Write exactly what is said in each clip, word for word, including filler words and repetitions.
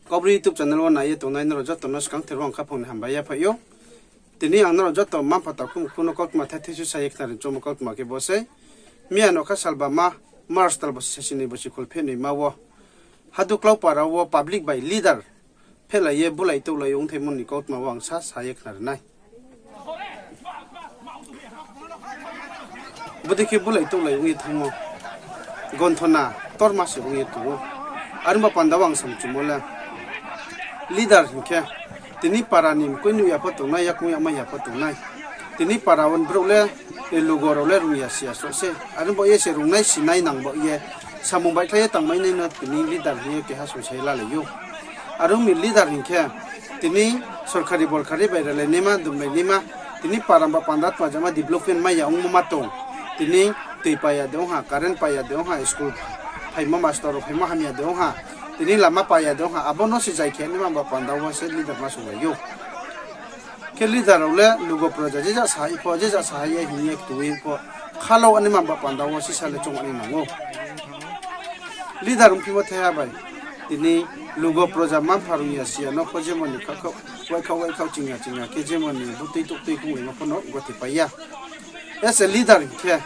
Kaubru YouTube channel wo nai ye tongnai nrao joto no skangther wo ang khaphang ni hambai yaphaih ou. Tini ang nrao joto mma-mpha takhu mkhu no kautma thai thai su sa ye khnari choungmo kautma khe bo sei. Miya nokha salbama March tal bosi saisinoi bosi kholphehnoima wo Haduklau para wo public bai leader phehlai ye bulai touhlai ongthaimo ni kautma wo ang sa sa ye khnari nai. Bodei khe bulai touhlai ong ye thanngmo, gonthona torma se ong ye tong ou. Are ongba panda wo ang samchumo le, leader hing khe, tini para ni mkoih nuh ya pho tongnai, yakoung yamai ya pho tongnai. Tini para wo brouh le, lugo rao le rung ya si ya sroh se. Are ongba ye se rungnai sinai nang baoh ye, samung baihkhlai ye tangmainai no tini leader hing ye keha songsa ye lalai ou. Are ong mi leader hing khe, tini sorkari borkari bai ralai naima, dumlai naima, tini para ba panda tma jama development mai ya ongmo ma tong. Tini tui pai ya de ong ha, current pai ya de ong ha, school phaimo master rao phaimo hamya de ong ha, tini lama pai ya de ong ha, abo no se zai khe naima ba panda wo se leader ma songlai ou. Khe leader rao le lugo proja je ja sa hai pho, je ja sa hai ye hing ye ktui pho, khalao naima ba panda wo sisa le choung ani nang ou. Leader ongphimo thaiha bai, tini lugo proja mma-mpha rung ya si ya no pho jemon ni khakhouh, waikhaoh waikhaoh ching ya ching ya khe jemon ni butui touhtui khonglaimo pho no gothe pai ya. As a leader hing khe,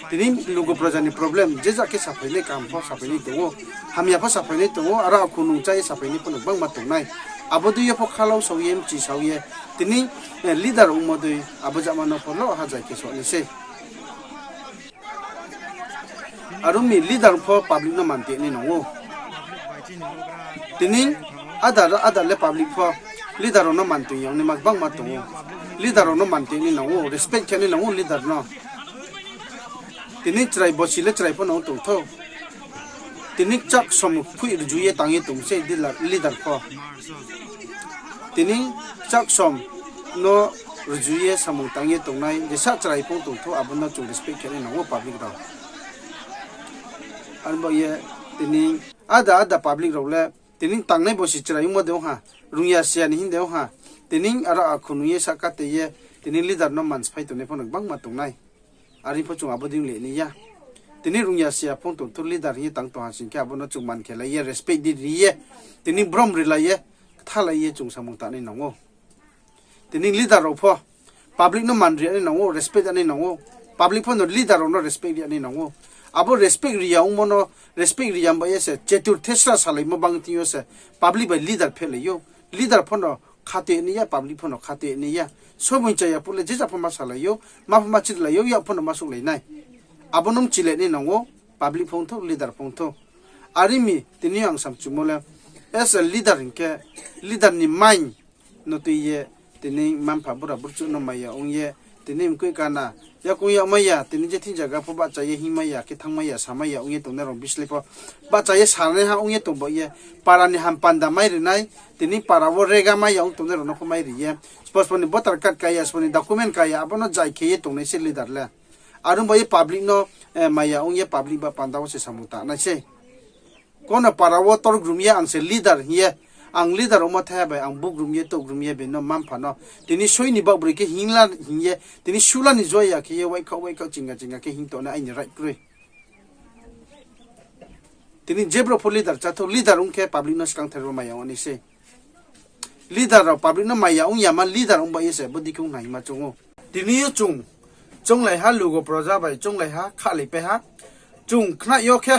tini lugo proja ni problem je ja khe saphainai, kaham pho saphainai tong ou, hamya pho saphainai tong ou, aro akhu nung chá ye saphainai pho no gbangma tongnai. Abo dei yo pho khalao sao ye, mchi sao ye, tini leader ongmo dei abo jama no pho lo ha zai khe so nai sei. Are ong mi leader pho public no mantoinai nang ou. Tini ada ada le public pho leader rao no mantoing ya ongnaima gbangma tong ou. Leader rao no mantoinai nang ou, respect khe nai nang ou leader no. Tini chrai bosi le chrai pho no tong thou. Tini kchak som phoih rju ye tang ye tong sei leader pho. Tini kchak som no rju ye samung tang ye tongnai, jesa chrai pho tong thou, abo no chung respect khe nai nang ou public rao. Are baoh ye tini ada ada public rao le tini tangnai bosi chrai ongmo de ong ha, rung ya si ya ni hing de ong ha, tini aro akhu nung ye sahka tei ye, tini leader no mansphai tongnai pho no gbangma tongnai. Are pho chung abo dei le nai ya. Tini rung ya si ya pho tong thou leader hing ye tang tong ha sing khe abo no chung man khelai ye, respect di ri ye, tini brom rilai ye, kthalai ye chung samung tangnai nang ou. Tini leader rao pho public no man ri ya nai nang ou, respect ya nai nang ou. Public pho no leader rao no respect ri ya nai nang ou. Abo respect ri ya ongmo no, respect ri ya ba ye se chetur thesra salaimo bang thing yo se public bai leader phehlai ou. Leader pho no khatoi nai ya, public pho no khatoi nai ya. Somoing chaya phuh le je ja pho ma salai ou, ma pho ma chilai ou, yak pho no ma souhlai nai. Abo no mchilai nai nang ou, public pho ong thou, leader pho ong thou. Are mi tini ang samchumo le, as a leader hing khe, leader ni mind no tui ye, tini mma-mpha bura burchuh no maya ong ye, tini mkoih kana, yakoung yamai ya, tini je thing zaga pho bahcha ye hingmai ya, khe thanngmai ya, samai ya ong ye tongnai rao bislái pho bahcha ye sanaiha ong ye tong baoh ye, para ni ham panda mai ri nai, tini para wo rega mai ya ong tongnai rao no pho mai ri ye, sbo sbo ni voter card kai ya, sbo ni document kai ya, abo no zai khe ye tongnai se leader le. Are ong baoh ye public no maya ong ye public ba panda wo se samung tangnai sei. Kono para wo torgrum ye ang se leader hing ye, ang leader ongmo thaiha bai ang bugrum ye touhgrum ye bini no mma-mpha no tini soi ni baoh broi khe hingla hing ye, tini sula ni joya khe ye waikhaoh waikhaoh chinga chinga khe hing tongnai aini right kroi. Tini je brouh pho leader chá thou, leader ong khe public no skangther wo maya ong nai sei. Leader rao public no maya ong yama leader ong baoh ye se bodei khe ong naima choung ou. Tini yo chung chounglai ha, lugo proja bai chounglai ha, khahlaipai ha. Chung khna yo khe,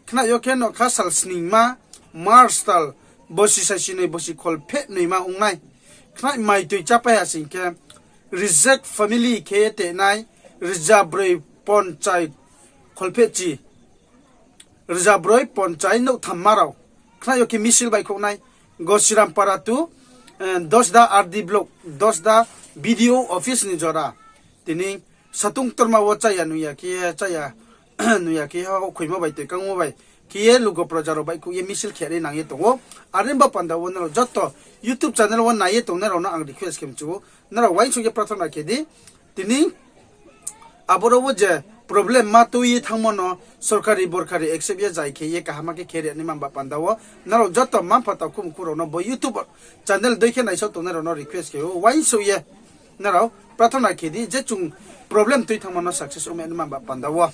khna yo khe nokha sal sningma March tal bosi saisinoi bosi kholphehnoima ong nai. Khna mai tui chápai ha sing khe, reject family khe ye tenai, rza broi ponchai kholphehchi, rza broi ponchai nouhthamma rao khna yo khe misil baihkhouh nai, Gosirampara to Dosda R D block, Dosda B D O office ni jora. Tini satung ktorma wo cháya nuh ya khe ye, cháya nuh ya khe ye, houhkhoimo bai, toikangmo bai khe ye lugo proja rao baihkhouh ye misil khe nai nang ye tong ou. Are ongba panda wo nrao joto YouTube channel wo nai ye tongnai rao no ang request khe mchu ou, nrao uaingsouh ye prathona khe di. Tini aboro wo je problem ma tui ye thanngmo no sorkari borkari accept ye zai khe ye kaham khe khe ri naima ba panda wo nrao joto mma-mpha takhu mkhu rao no bo YouTube channel dei khe naisao tongnai rao no request khe ou, uaingsouh ye nrao prathona khe di je chung problem tui thanngmo no success ong mai naima ba panda wo.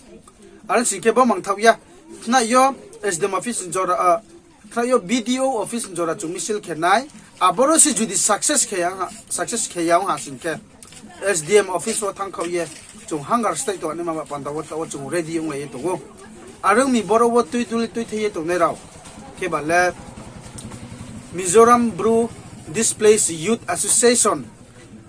Are sing khe bo mangthaoh ya, khna yo S D M office ni jora, Khna yo B D O office ni jora chung misil khe nai, aboro se judi success khe ya, success khe ya ong ha sing khe, S D M office wo thanngkhaoh ye, chung hunger strike tong naima ba panda wo taoh wo chung ready onglai ye tong ou. Are ong mi boro wo tui duli tuithai ye tongnai rao, khe ba le Mizoram Bru Displaced Youth Association,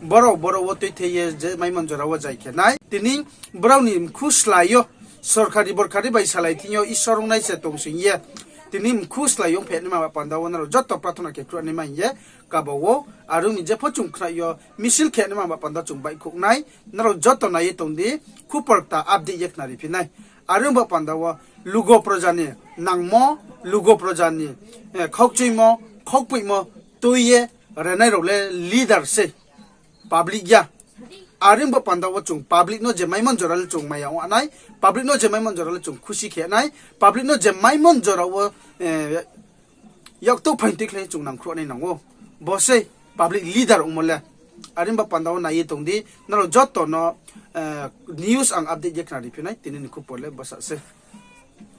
brao boro wo tuithai ye je maimo ni jora wo jai khe nai. Tini brao ni mkhu slái yo, sorkari borkari bai salai thing yo Isor ongnai se tong sing ye, tini mkhu slái yo ongphainaima ba panda wo nrao joto prathona khe khruh naima hing ye kaba ou. Are ong mi jepho chung khna yo misil khe naima ba panda chung baihkhouh nai, nrao joto nai ye tong di, khupor kta update ye khnari phi nai. Are ong ba panda wo lugo proja ni nangmo, lugo proja ni, eh, khaukchuimo, khaukpoihmo tui ye renai rao le leader se, public ya. Are ong ba panda wo chung public no je maimo ni jora le chung maya ong nai, public no je maimo ni jora le chung khusi khe nai, public no je maimo ni jora wo, eh, yakto phaing tikhlai chung nangkhruh nai nang ou. Bo se public leader ongmo le. Are ong ba panda wo nai ye tong di, nrao joto no, eh, news ang update ye khnari phi nai, tini ni khupor le bsa se.